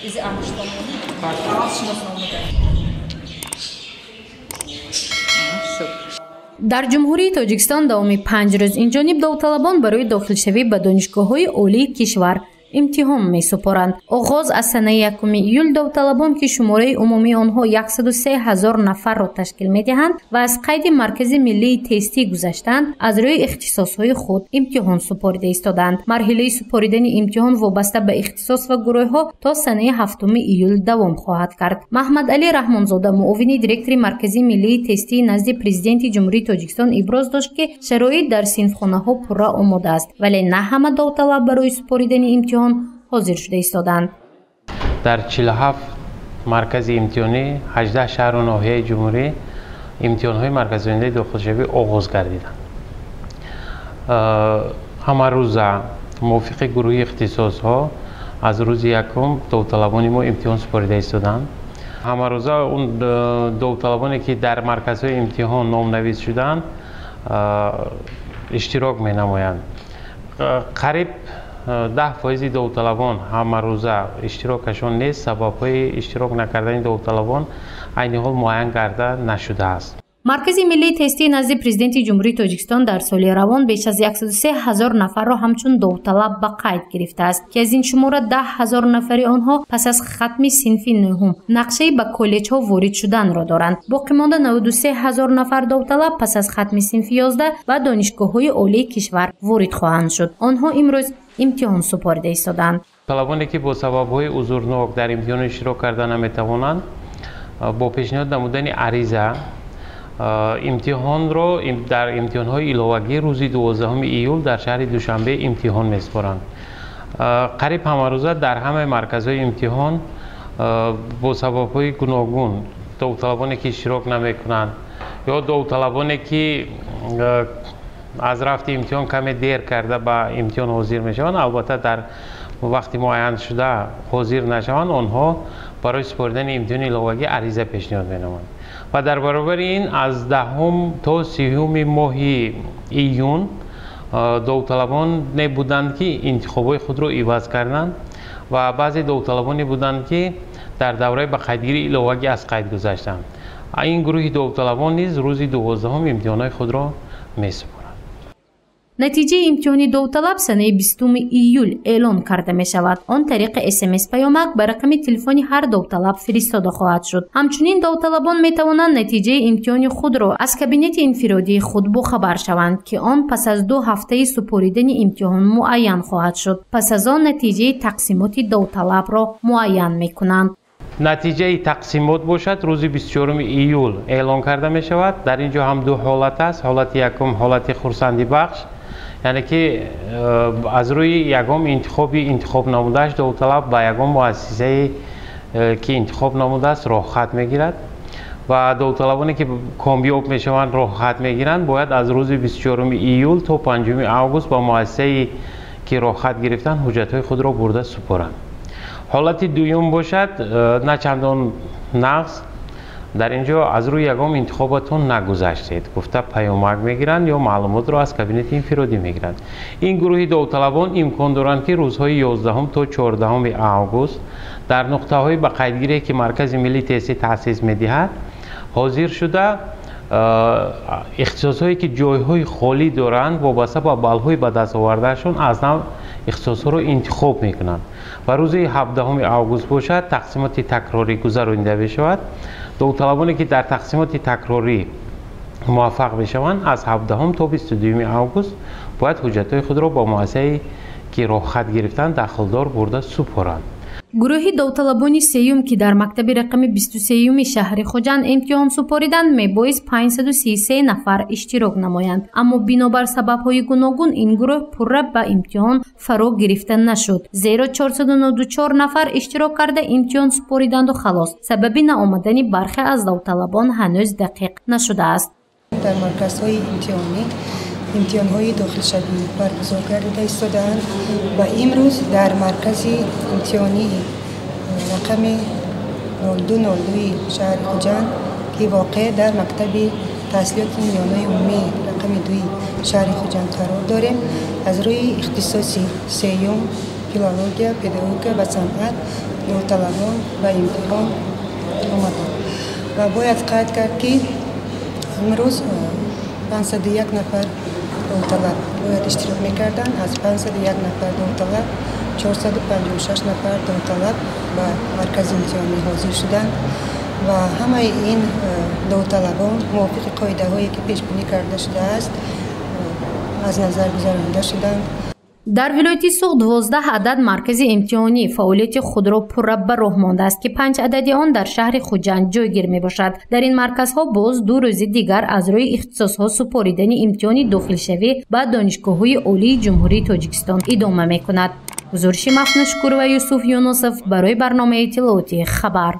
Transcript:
Изи ангуштон монед. Аввал шиноснома гиред. Шуд. Дар Ҷумҳурии Тоҷикистон давоми 5 рӯз инҷониб довталабон барои дохилшавӣ ба донишгоҳҳои олии кишвар имтиҳон месупоранд. Оғоз аз санаи 1 июл довталабон, ки шумораи умумии онҳо 103 ҳазор нафарро ташкил медиҳанд ва аз қайди Маркази миллии тестӣ гузаштаанд, аз рӯи ихтисосҳои худ имтиҳон супорида истоданд. Марҳилаи супоридани имтиҳон вобаста ба ихтисос ва гурӯҳҳо то санаи 7 июл давом хоҳад кард. Маҳмадалӣ Раҳмонзода, муовини директори Маркази миллии тестии назди Президенти Ҷумҳурии Тоҷикистон, иброз дошт, ки шароит дар синфхонаҳо пурра омода аст, вале на ҳама довталаб барои супоридани имтиҳон ҳозир шуда истоданд. Дар 47 маркази имтиҳонӣ, 18 шаҳру ноҳияи ҷумҳурӣ имтиҳонҳои марказиёндаи дохилшавӣ оғоз гардиданд. Ҳамарӯза мувофиқи гурӯҳи ихтисосҳо аз рӯзи якум довталабони мо имтиҳон супорида истоданд. Ҳамарӯза он довталабоне, ки дар марказҳои имтиҳон номнавис шуданд, иштирок менамоянд. Қариб 10 фоизи довталабон ҳамарӯза иштирокашон нест. Сабабҳои иштирок накардани довталабон айни ҳол муайян карда нашудааст. Маркази миллии тестии назди Президенти Ҷумҳурии Тоҷикистон дар соли равон беш аз 103 ҳазор нафарро ҳамчун довталаб ба қайд гирифтааст, ки аз ин шумора 10 ҳазор нафари онҳо пас аз хатми синфи нӯҳум нақшаи ба коллеҷҳо ворид шуданро доранд. Боқимонда 93 ҳазор нафар довталаб пас аз хатми синфи 11 ба донишгоҳҳои олии кишвар ворид хоҳанд шуд. Онҳо имрӯз имтиҳон супорида истоданд. Талабоне, ки бо сабабҳои узрнок дар имтиҳон иштирок карда наметавонанд, бо пешниҳод намудани ариза имтиҳонро дар имтиҳонҳои иловагӣ рӯзи 12 июл дар шаҳри Душанбе имтиҳон месупоранд. Қариб ҳамарӯза дар ҳамаи марказҳои имтиҳон бо сабабҳои гуногун довталабоне, ки иштирок намекунанд, ё довталабоне, ки аз рафти имтиҳон каме дер карда ба имтиҳон ҳозир мешаванд, албатта дар вақти муайяншуда ҳозир нашаванд, онҳо барои супоридани имтиҳони иловагӣ ариза пешниҳод менамоянд. Ва дар баробари ин аз 10-ум то 30-уми моҳи июн довталабоне буданд, ки интихобҳои худро иваз карданд, ва баъзе довталабоне буданд, ки дар давраи ба қайдгирии иловагӣ аз қайд гузаштанд. Ин гурӯҳи довталабон низ рӯзи 12-ум имтиҳонҳои худро месупоранд. Натиҷаи имтиҳони довталаб санаи 20 июл эълон карда мешавад. Он тариқи СМС паёмак ба рақами телефони ҳар довталаб фиристода хоҳад шуд. Ҳамчунин довталабон метавонанд натиҷаи имтиҳони худро аз кабинети инфиродии худ бохабар шаванд, ки он пас аз 2 ҳафтаи супоридани имтиҳон муайян хоҳад шуд. Пас аз он натиҷаи тақсимоти довталабро муайян мекунанд. Натиҷаи тақсимот бошад, рӯзи 24 июл эълон карда мешавад. Дар ин ҷо ҳам ду ҳолат аст. Ҳолати якум ҳолати хурсандибахш, яъне ки аз рӯи ягон интихоби интихоб намудааш довталаб ба ягон муассисае, ки интихоб намудааст, роҳхат мегирад, ва довталабоне, ки комёб мешаванд, роҳхат мегиранд, бояд аз рӯзи 24 июл то 5 август ба муассисае, ки роҳхат гирифтанд, ҳуҷҷатҳои худро бурда супоранд. Ҳолати дуюм бошад, на чандон нағз. Дар ин ҷо аз рӯи ягон интихобатон нагузаштед гуфта паёмак мегиранд ё маълумотро аз кабинети инфиродӣ мегиранд. Ин гурӯҳи довталабон имкон доранд, ки рӯзҳои 11 то 14 август дар нуқтаҳои ба қайдгирие, ки Маркази миллии тестӣ таъсис медиҳад, ҳозир шуда, ихтисосҳое, ки ҷойҳои холӣ доранд, вобаста ба баллҳои ба даст овардаашон аз нав ихтисосҳоро интихоб мекунанд. Ва рӯзи 17 август бошад, тақсимоти такрорӣ гузаронида мешавад. Довталабоне, ки дар тақсимоти такрорӣ муваффақ мешаванд, аз 17 то 22 август бояд ҳуҷҷатҳои худро ба муассисае, ки роҳхат гирифтанд, дахлдор бурда супоранд. Гурӯҳи довталабони сеюм, ки дар мактаби рақами 23-юми шаҳри Хуҷанд имтиҳон супориданд, мебоист 533 нафар иштирок намоянд, аммо бинобар сабабҳои гуногун ин гурӯҳ пурра ба имтиҳон фаро гирифта нашуд, зеро 494 нафар иштирок карда, имтиҳон супориданду халос. Сабаби наомадани бархе аз довталабон ҳанӯз дақиқ нашудааст. Дар марказҳои имтиҳонӣ имтиҳонҳои дохилшавӣ баргузор гардида истодаанд ва имрӯз дар маркази имтиҳонии рақами 0202 шаҳри Хуҷанд, ки воқеъ дар мактаби таҳсилоти миёнаи умумии рақами 2-и шаҳри Хуҷанд қарор дорем, аз рӯи ихтисоси сеюм, филология, педагогика ва санъат, довталабон ба имтиҳон омаданд. Ва бояд қайд кард, ки имрӯз 501 нафар довталаб бояд иштирок мекарданд. Аз 501 нафар довталаб 456 нафар довталаб ба маркази имтиҳонӣ ҳозир шуданд ва ҳамаи ин довталабон мувофиқи қоидаҳое, ки пешбинӣ карда шудааст, аз назар гузаронида шуданд. Дар вилояти Суғд 12 адад маркази имтиҳонӣ фаъолияти худро пурра ба роҳ мондааст, ки 5 адади он дар шаҳри Хуҷанд ҷойгир мебошад. Дар ин марказҳо боз 2 рӯзи дигар аз рӯи ихтисосҳо супоридани имтиҳони дохилшавӣ ба донишгоҳҳои олии Ҷумҳурии Тоҷикистон идома мекунад. Гузориши Мафнушкур ва Юсуф Юнусов барои барномаи иттилоотии «Хабар».